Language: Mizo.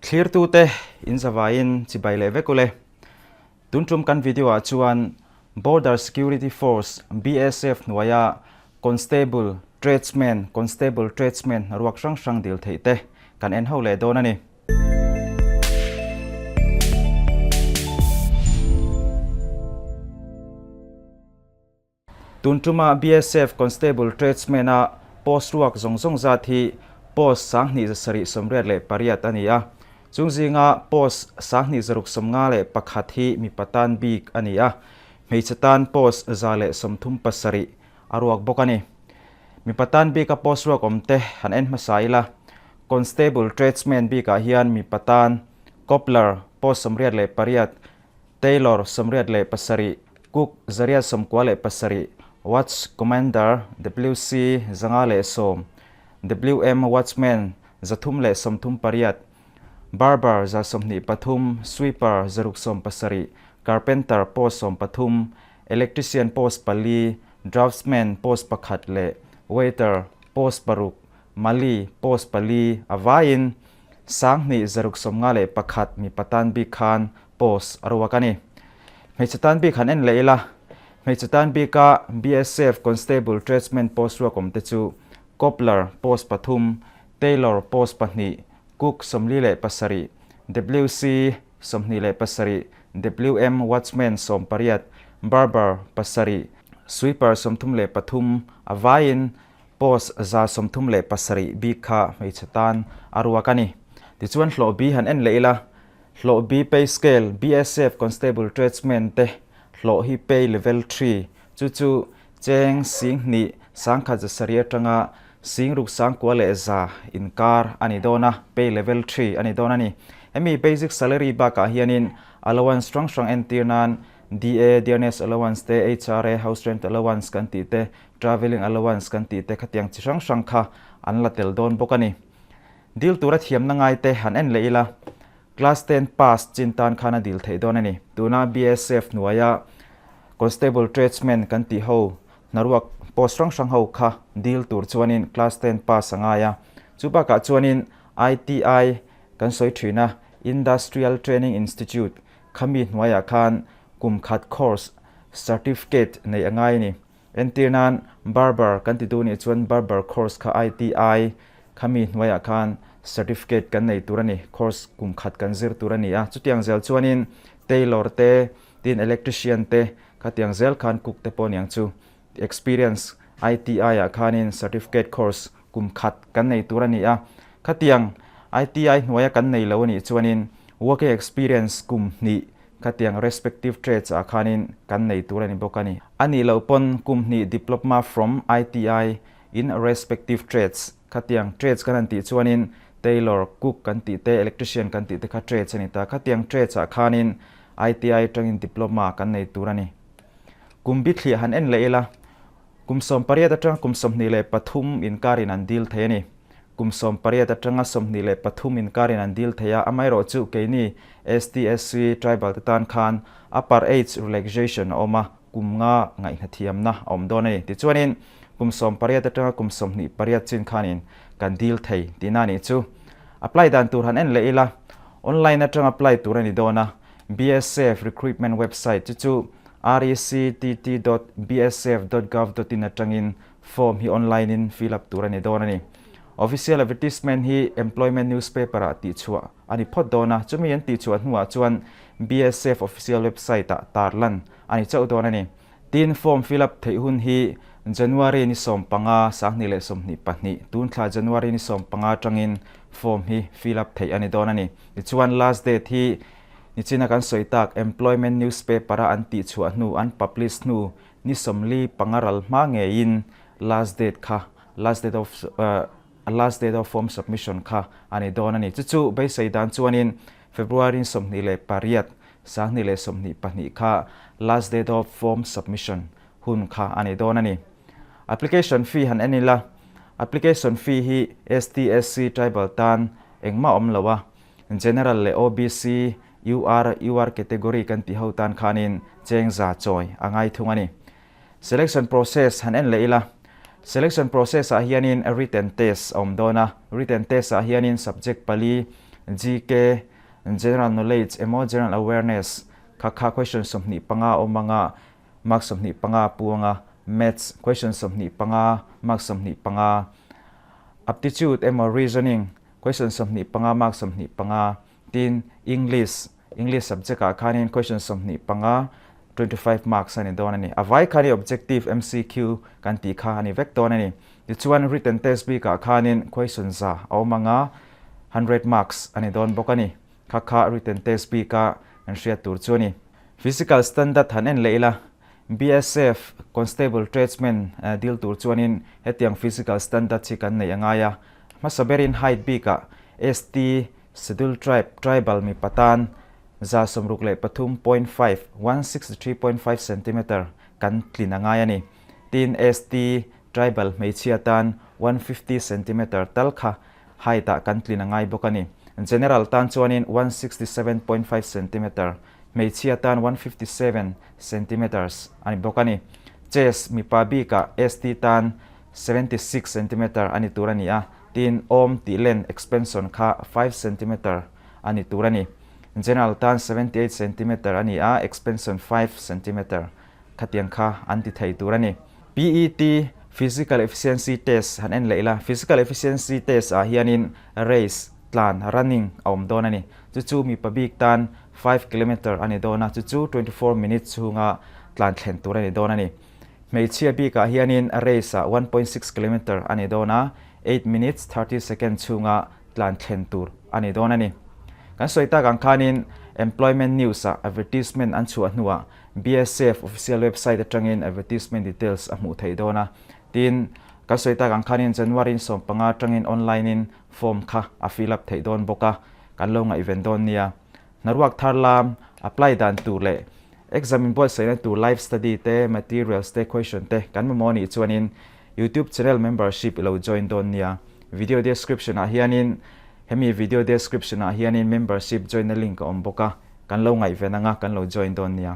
Thlirtute in zavaiin chibai leh vek ule. Tun tum kan video ah chuan Border Security Force, BSF, hnuaia Constable, Tradesman, Constable Tradesman hnaruak hrang hrang dil theih te kan en ho leh dawn a ni. Tun tuma BSF Constable Tradesman-a post ruak zawng zawng zat hi post 2788 a ni a. Chung zinga post 2651 hi mipa tan bik a ni a, hmeichhe tan post 137 a ruak bawk a ni. Mipa tan bika post ruak awmte han en hmasa ila, Constable Tradesman bikah hian mipa tan Cobbler post 88, Tailor, 87, Cook, 197, Watch Commander, WC, 510, WM Watchman, 338, Barber, 123, Sweeper, 670, Carpenter, post 13, Electrician, post pali, Draftsman, post pakhat leh Waiter, post paruk, Mali, post pali, a vaiin 2651 mipa tan bik khan post a ruak a ni. Hmeichhe tan bik han en leh ila, hmeichhe tan bika BSF Constable Tradesman post ruak awm te chu Cobbler post pathum, Tailor post pahnih, Cook 47, WC 27, WM Watchman 18, Barber pasarih, Sweeper 33 a vaiin Post 137 bik kha hmeichhe tan a ruak a ni. Tichuan hlawh bi han en leh ila, hlawh bi pay scale BSF Constable Tradesman te hlawh hi pay level three chu chu cheng sing hnih sangkhat zasarih atanga sing ruk sangkua leh za inkar a ni dawn a, pay level three a ni dawn a ni. Hemi basic salary bakah hianin allowance hrang hrang entir nan DA, Dearness Allowance te, HRA, House Rent Allowance kan tih te, Travelling Allowance kan tih te khatiang chi hrang hrang kha an la tel dawn bawk a ni. Dil tura thiamna ngai te han en leh ila, Class ten pass chin tan khan a dil theih dawn a ni. Tuna BSF hnuaia Constable Tradesman kan tih ho hnaruak post hrang hrang ho kha dil tur chuanin Class ten pass a ngai a. Chu bakah chuanin ITI kan sawi thin a, Industrial Training Institute, Khami hnuaiah khan kum khat course certificate neih a ngai a ni. Entir nan barber kan ti duh nih chuan barber course kha ITI khami hnuaiah khan certificate kan nei tur a ni, course kum khat kan zir tur a ni a. Chutiang zel chuanin tailor te, tin electrician te khatiang zel khan cook te pawh aniang chu experience ITI ah khanin certificate course kum khat kan nei tur a ni a. Khatiang ITI hnuaia kan nei lo a nih chuanin working experience kum hnih khatiang respective trades ah khanin kan nei tur a ni bawk a ni. A nih loh pawn kum hnih diploma from ITI in respective trades khatiang trades kan han tih chuanin tailor, cook kan tih te, electrician kan tih te kha trades a ni ta. Khatiang trades ah khanin ITI atangin diploma kan nei tur a ni. Kum bithliah han en leh ila, kum 18 atanga kum 23 inkarin an dil thei a ni. Kum 18 atanga 23 inkarin an dil thei a, amaherawhchu keini STSC tribal te tan khan upper age relaxation a awm a, kum nga ngaihnathiamna a awm dawn a ni. Tichuanin kum 18 atanga kum 28 chin khanin kan dil thei tihna a nih chu. Apply dan tur han en leh ila, online atanga apply tur a ni dawn a, BSF recruitment website chu chu rectt dot bsf dot gov dot in atangin form hi online in fill up tur a ni dawn a ni. Official advertisement hi employment newspaper ah tihchhuah a ni phawt dawn a, chumi an tihchhuah hnuah chuan BSF official website ah tarlan a ni chauh dawn a ni. Tin, form fill up theih hun hi January ni 15, 2022, tun thla January ni 15 atangin form hi fill up theih a ni dawn a ni. Tichuan last date hi Nichina kan sawi tak Employment newspaper a an tihchhuah hnu, an publish hnu ni 45 ral hma ngeiin last date kha, last date of last date of form submission kha a ni dawn a ni. Chu chu beisei dan chuanin February ni 28, 2022 kha last date of form submission hun kha a ni dawn a ni. Application fee han en ila, application fee hi ST, SC, Tribal tan engmah awm lo a, General leh OBC, UR, UR category kan tih ho tan khanin cheng za chawi a ngai thung a ni. Selection process han en leh ila, selection process ah hianin written test a awm dawn a, written test ah hianin subject pali, GK, General Knowledge emaw General Awareness, kha kha question 25 awm anga mark 25 pu anga, Maths, question 25, mark 25, Aptitude emaw Reasoning, question 25, mark 25, tin English, English subject ah khanin question 25, 25 marks a ni dawn a ni. A vai khan i objective MCQ kan tih kha a ni vek dawn a ni. Tichuan written test bikah khanin question 100 a awm anga 100 marks a ni dawn bawk a ni. Kha kha written test bika kan hriat tur chu a ni. Physical standard han en leh ila, BSF Constable Tradesman dil tur chuanin hetiang physical standard hi kan neih a ngai a. Hmasa berin height bikah ST, Scheduled Tribe, Tribal mipa tan 163.5, 163.5 centimeter, kan tlin a ngai a ni. Tin, ST, Tribal hmeichhia tan 150 centimeter tal kha height ah kan tlin a ngai bawk a ni. General tan chuanin 167.5 centimeter, hmeichhia tan 157 centimeters a ni bawk a ni. Chest mipa bikah ST tan 76 centimeter a ni tur a ni a, tin awm tih len expansion kha 5 centimeter a ni tur a ni. General tan 78 centimeter a ni a, expansion 5 centimeter khatiang kha an ti thei tur a ni. PET, Physical Efficiency Test, han en leh ila, Physical Efficiency Test ah hianin race, tlan, running, a awm dawn a ni. Chu chu mipa bik tan 5 kilometer a ni dawn a, chu chu 24 minutes chhunga tlan thlen tur a ni dawn a ni. Hmeichhia bikah hianin race ah 1.6 kilometer a ni dawn a, 8 minutes 30 second chhunga tlan thlen tur a ni dawn a ni. Kan sawi tak ang khanin Employment News ah advertisement an chhuah hnuah BSF official website atangin advertisement details a hmuh theih dawn a. Tin, kan sawi tak ang khanin January in 15 atangin online in form kha a fill up theih dawn bawk a, kan lo ngaihven dawn nia. Hnaruak thar lam apply dan tur leh exam inbuatsaihna tur live study te, materials te, question te kan mamawh anih chuanin YouTube channel membership i lo join dawn nia. Video description ah hianin hemi video description ah hianin membership join na link a awm bawk a, kan lo ngaihven anga kan lo join dawn nia.